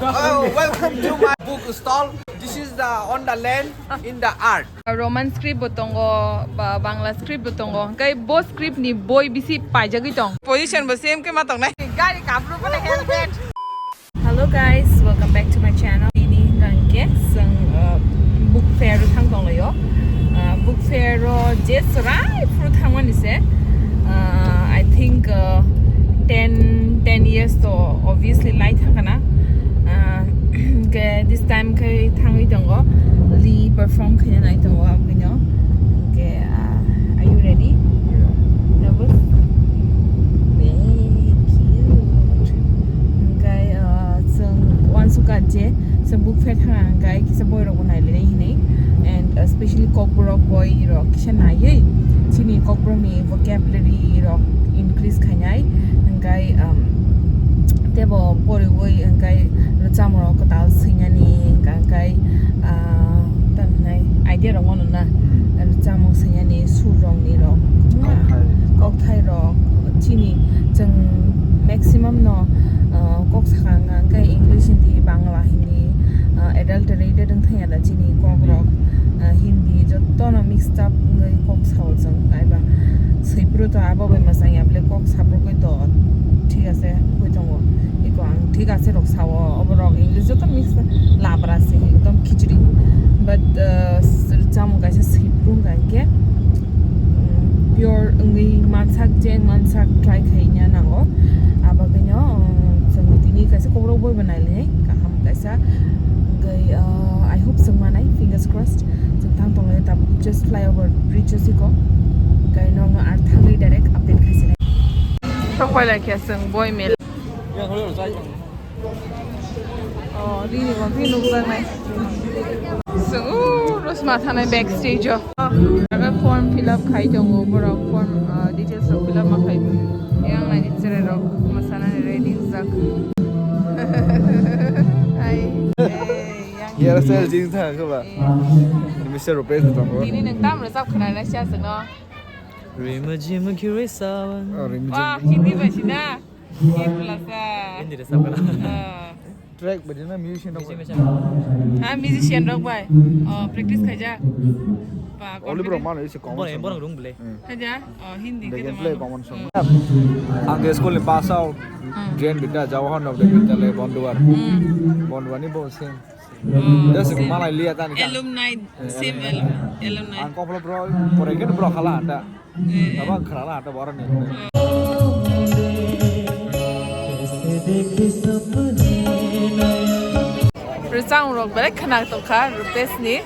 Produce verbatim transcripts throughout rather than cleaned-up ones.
Oh, welcome to my book stall. This is the on the land in the art. Roman script bo tongo, ba Bangla script bo tongo. Hwnkhe bo script ni boi bisi paijagwi tong. Position bo same khe ma tongnai. Gari kapru pala helmet. Hello guys, welcome back to my channel. Ini hwnkhe swng, uh, book fair thang tonglaio. Uh, book fair o je chwrai phuru thangmani se. Uh, I think, uh, ten, ten years to obviously lai thangkana. Uh, ke this time khe thangwi tongo. Li perform khaina nai tongo abwino. Ke, uh, are you ready? Yeah. Nervous? Very cute. Hwnkhe, uh, chwng uansukha je, chwng book fair thangna hwnkhe kisa boirokbo nailainai hinwi. And, uh, specially Kokborok boirok kisa naiwi chini Kokborokni vocabulary rok increase khainai. Hwnkhe, um, teibo poriwi hwnkhe rwchapmung rok kwtal swinani hwnkhe, ah, tamhinai idea rok mano na. Hmm. Rwchapmung swinani sur rok ni rok. Kokthai. Kokthai rok chini chwng maximum no, ah, kok sakha hwnkhe English, Hindi, Bangla, Hindi, ah, adulterated wng thangya da chini kok rok, ah, Hindi jotono mixed up wngwi kok sao chwng kaiba. Swiphuru to abo bai mwchang ya bole kok sabrogwi to thik ase wngwi tongo. Eko ang thik ase rok sao, oborok English joto mix labra se ekdom khichdi. But, uh, chamung kaisa swiphuru hwnkha hwnkhe, um, pure wngwi mansak je mansak try khaina nango. Abagwino, um, chwng tini kaisa kokrok boi bo nailai kaham kaisa. Hwnkhe, uh, I hope chwng manai, fingers crossed. Chwng thang tonglaio tabuk just flyover bridge o siko. Kaino wngkha ar thangwi direct update khaisina. Sok pailai khe chwng boi mel. Oh, rini bo phi nukjaknai. Chwng o rosma thanai backstage o. Aga form fill up khai tongo borok, form, uh, details rok fill up ma khai. Yang nai cherai rok masanani ready jak. Ai. Yara sel jing tha kaba. Mister Rupesh tongo. Ini nang tam rosap khana na sia seno. Rima jima kiri sawan. Oh, rima jima. Wah, Hindi ba sina. Hindi ba sa. Hindi rosap khana. Ah. Track ba dina musician rok. Ah, musician rok bai. Oh, practice khaja. Ba, only bro confident. Mano isi common song. Borok rung bele. Hmm. Khaja. Oh, Hindi they can play common song. Hmm. Ang ke school ni pass out. Hmm. J N Vidya Jawahar Navodaya Vidyalaya Bonduar. Hmm. Bonduar ni bo same. Oh, just same. Malai liya tani kan. Alumni, same alum-, alumni. Ang koplo bro, pore ke bro khala anda. Eh. Tabang khala anda boro ni. Rwchapmung rok belai khwna tongkha Rupesh ni.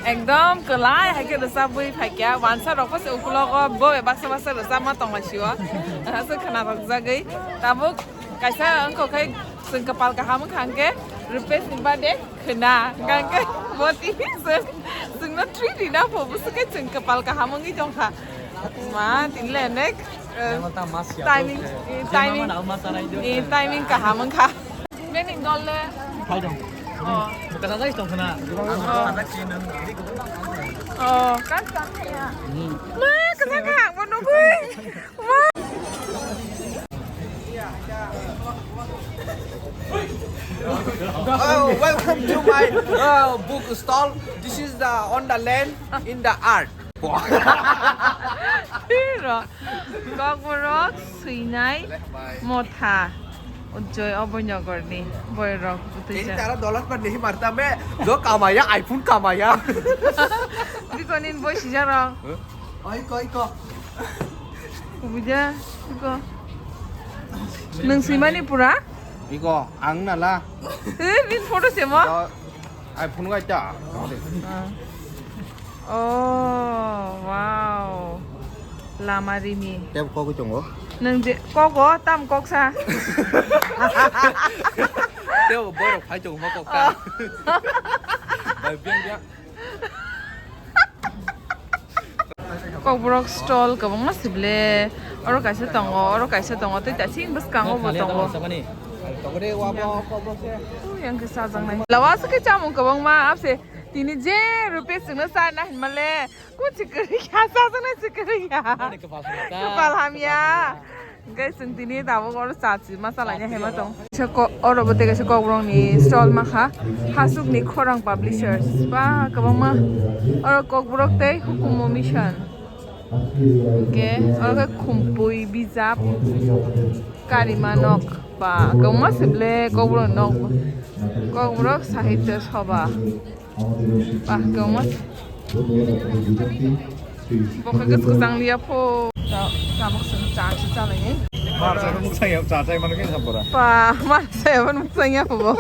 Ekdom kwlai hai khe rwchapwi phaikha. Wansa rok se ukulogo bo baksa baksa rwchapma tongma sio. Aswk khwna rok jagwi. Tabuk kaisa wngkha khe chwng kwpal kaham wngkha hwnkhe Rupesh ni birthday khwna. Hwnkhe bo tini chwng, chwngno treat rina pho bwswk khe chwng kwpal kaham wngwi tongkha. Ma, tinle nek, eh, timing, eh, timing, eh, timing kaham wngkha. Nini dol le? Phaidong. Oh. Bwkha sajak tong khna. Oh. Oh, kan kan ya. Hmm. Ma, kwchak kha, bo nugwi. Ma. Oh, welcome to my, uh, book stall. This is the on the land in the art. Hero. Kokborok swinai motha. Ujjoi Obonogorni boirok butui. Ini sa. Tara dollar pa nahi marta, main jo kamaya, iPhone kamaya. Bikonin boi sijarok. Huh? Oi, koi, ko. Kubuja, iko. Nung swimani pura? Iko, ang nala. Eh, bin photo semo? Ai phunuk aita. Ah. Oh, wow. Lama rini. Tebo kok tongo. Nang je kok o tam kok sa. Tebo borok phai tongo ma kok ta. Oh. Bai biang biang. Kokborok stall kwbangma sible. Oro kaisa tongo, oro kaisa tongo, tei tasing bwskango bo tongo. Ui, ang khe chajaknai. Lawa se khe chamung kwbangma, abse tini je Rupesh chwngno charna hinmale, kun se kwrwi ya, chajaknai se kwrwi ya. Kwpal hamya. Guys, chwng tini tabuk oro cha chima chalaina hema tong. Kaisa ko-, oro bo tei kaisa Kokborok ni stall ma kha. Hasuk ni Khorang Publishers. Ba, kwbangma. Oro Kokborok tei Hukumu Mission. Hwnkhe oro khe Khumpui bijap. Karima nok. Ba, kwbangma se ble Kokborok nok. Kokborok Sahitya Sabha. Bah, kwbangma. Bo khe kwchang liya pho. Cha, tabuk chwng cha se chalainai. Mar sa muk sa ya, cha chai mano khe sa pora. Pa, mar sa ya, muk sa ya pho.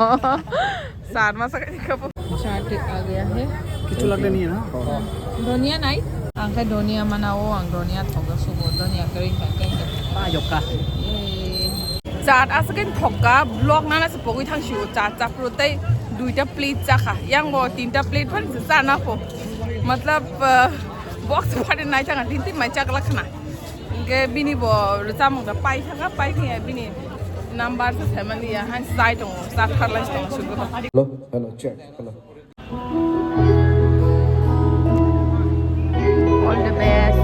Sar ma sa kha pho. Cha te aa gaya hai. Kichu lagta nahi hai na? Dhania nai? Ang khe dhania mana o, ang dhania thogo subo, dhania kwrwi kha, kwrwi kha. Pa yokka. Eh. Chat aswk khe thokka, vlog nana se pogwi thang sio, chat chaphuru tei duita plate chakha, yang bo tinta plate phan se chana pho. Matlab, ah, box phaidi nai thanga, tin tin mai chaklak khna. Hwnkhe bini bo chamung da pai thanga, pai thangya bini number se saimaliya, han sai tongo, chat kharlai tongo, sugwi. Hello, hello, check, hello. All the best.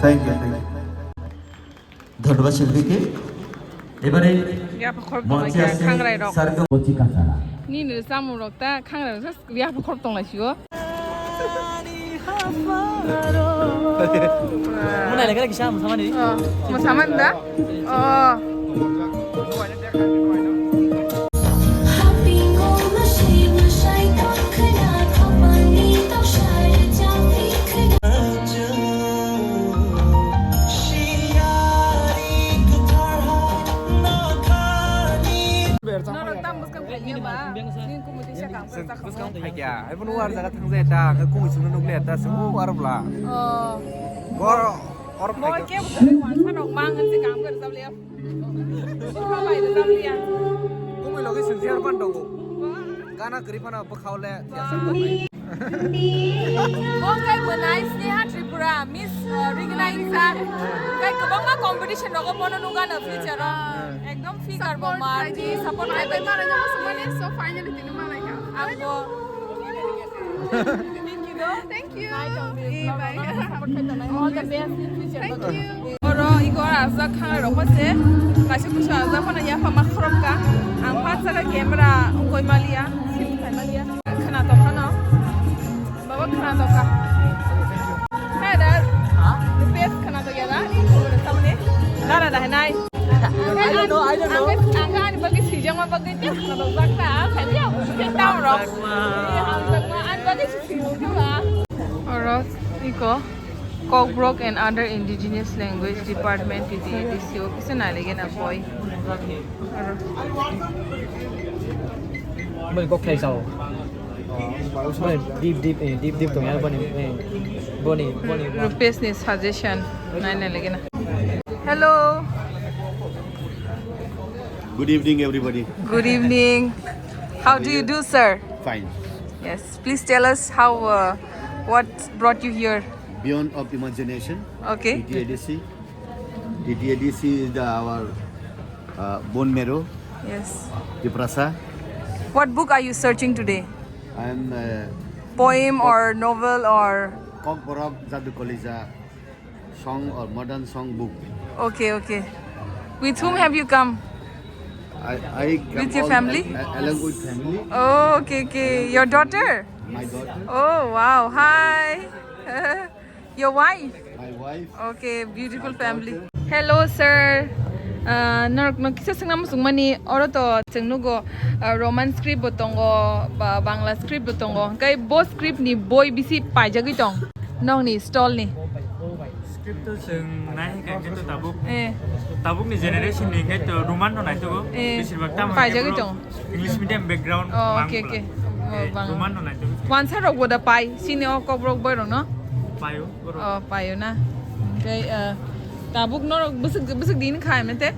Thank you, thank you. ধন্যবাদ শিল্পীকে। এবারে Yapha khorok mongse tonglai kha, aswk khangrai rok. Sargo Kochi Kasara. Nini samung rok ta khangrai rok sa yapha khorok tonglai sio. Muna lekha kisa musamani. Oh, musaman da? Oh. Norok tam bwskang phaiya ba? Nini kumui tisa kam khe chakha. Bwskang phaiya. Ai bono war jaga thang jaya ta, khe kumui sungno nukle ta, sung war bla. Oh. Bor, or phai. Bor ke bwswk wansa rok mang se kam khe rwjap le. Bwkha bai rwjap le ya. Kumui logi sung share pan tongo. Gana kwrwi phano bwkhao le thiyasa tongnai. Bo khe bwnai Sneha Tripura, Miss, uh, Rigna Insa. Khe kwbangma competition rogo bono nukgano future o. Ekdom figure bo mar, support khai bai. Thank you, though. Thank you. All the best in future. Thank you. Oro iko aro ajak khanai rok se kaisa kusa ajak phano yapha ma khorok ka. Ang pha jaga camera ungkoi maliya, sip khai maliya. Khna tong phano. Baba khna tong ka. Hey dad. Huh? Best khna tong ya da. Iko ro samne. Dara da nai. I don't know, I don't know. Ang ang ani bagwi swijak ma bagwi te khna tong jak ta. Sai ya. Te tam ro. Ang jak ma ani bagwi swijak ma. Oro iko. Kokborok and Other Indigenous Language Department, T T A D C o kisa nailaigena boi. Boni kok khlai sao. Boni deep, deep, eh, deep, deep tong ya boni, eh, boni, boni. Rupesh ni suggestion nai nailaigena. Hello. Good evening, everybody. Good evening. How do you do, sir? Fine. Yes. Please tell us how, uh, what brought you here? Beyond of imagination. Okay. T T A D C. T T A D C is the, our, uh, bone marrow. Yes. Tiprasa. What book are you searching today? I am, uh, Poem or novel or? Kokborok Jadu Kolija song or modern song book. Okay, okay. With whom have you come? I, I come. With your all family? Al-, along with family. Oh, okay, okay. Your daughter? My daughter. Oh, wow. Hi. Your wife? My wife. Okay, beautiful family. Hello, sir. Ah, norokno kisa swngna muchungmani, oro to chwng nugo, ah, Roman script bo tongo, ba Bangla script bo tongo, hwnkhe bo script ni boi bisi paijagwi tong nokni stall ni? Script to chwng nai hwnkhe to tabuk, eh, tabuk ni generation ni hwnkhe to Roman no naithogo, eh, besir bak tamo paijagwi tong. English medium background. Oh, okay, okay. Oh, eh, Bangla. Roman no naithogo. Wansa rok bo da pai, sini o Kokborok boi rok no? Paio, borok. Oh, paio na. Hwnkhe, eh, tabuk norok bwswk, bwswk din kha mete?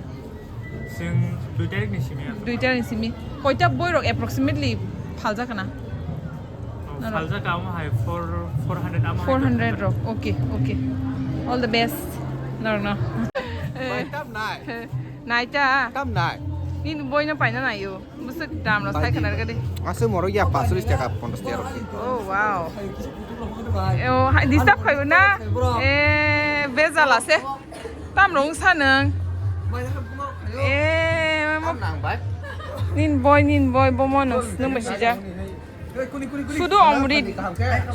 Chwng dui tarik ni simi aswk. Dui tarik ni simi. Koita boi rok approximately phaljak na? Oh, norok phaljak amo hai four, four hundred amo hai. Four hundred rok. Okay, okay. All the best. Norok no. Bai tam nai. Nai ta? Tam nai. Nini boi no paina nai o. Bwswk dam rok sai khwna rwgwi di. Aswk morok ya pash cholish taka, ponchash taka rok. Oh, wow. Eh, oh, hai disturb khaibo na? Eh, bejal ase. Tam rong sa nang. Eh, mo- Tam nang bai. Nin boi, nin boi, bo mo nung, nung bai sija. Sudu Omrit,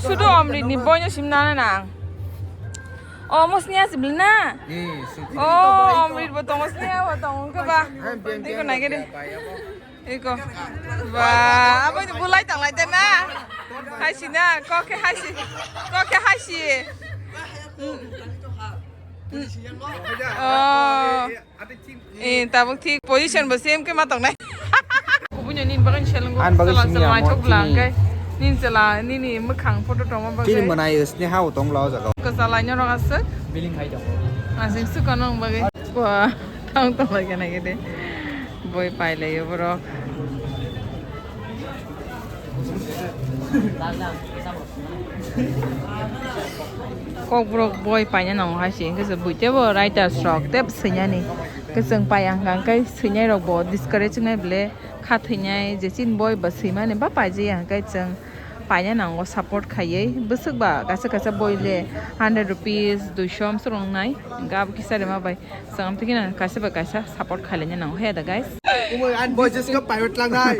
sudu Omrit ni boi no sim nana nang. Oh, mo sini asibli na? Eh, sini. Oh, Omrit bo tongo, sini bo tongo, ke ba? Iko nai ke de. Iko. Ba, abo ni bulai tang lai de na. Hai si na, kok ke hai si. Kok ke hai si. Oh. Eh, tabuk thik position bo same ke ma tongnai. Kubui no nini bagwi seleng go. Ani bagwi sala simi sala amo naithok bwla chini. Hwnkhe nini sala nini mwkhang photo tongma bagwi. Chini mwnai Sneha bo tong bwla o jaga o. Kwchalaino rok aswk. Biling hai tongo. Aswk swkano wng bagwi. Wah, tong tong lai gana gede. Boi pai lai o borok. Kokborok boi paina nango hai se, hwnkhe se buitebo writers rok tei swinani. Hwnkhe chwng paiya hwnkha hwnkhe swinai rokbo discourage wngnai bwle kha thwinai je chini boi bo swimani ba paijaya hwnkhe chwng paina nango support khaiwi. Bwswk ba kaisa kaisa boi le hundred rupees, duiso amswk wngnai, hwnkhe abo kisa rema bai. Chwng amtwi kheno kaisa bai kaisa support khailai nango, he da guys. Ani boy jeska pirate langnai.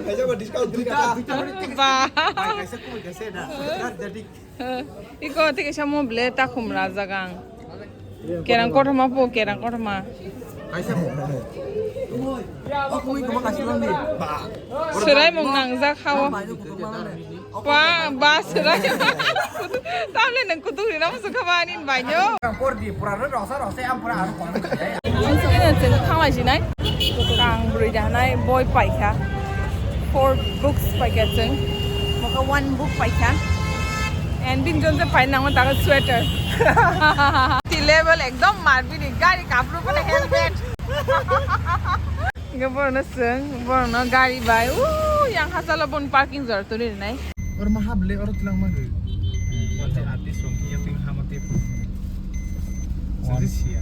Kaisa bai discount dui taka. Ba. Bai kaisa kubui kaisa da. Jar jadi. Iko tei kaisa mo ble takhum rajak ang. Kerang kothoma po, kerang kothoma. Kaisa mo. Aku ini cuma kasih uang nih. Ba. Serai mung nangjak hao. Ba, ba, serai. Tamle nang kutuk rina musu kaba anin banyo. Por di, pura rasa rasa yang pura anu kong. Ang sini nang sini thanglai sinai. Kang brui da nai boi paikha. Four books paikha chwng. Moka one book paikha. And bin jon se pai nang ta sweater. Ti level ekdom mar bini gari kapru pone helmet. Hingke borokno chwng, borokno gari bai, o yang hachalo boni parking jora twi rinai. Oro ma hable, oro twlang ma gwi. Wate artist rok hiya twi hama tei. Sadi siya.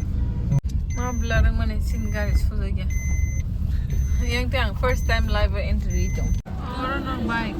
Ma bwlarang mane sin gari sujagya. Yang te ang first time live entry tong. Oro no bike.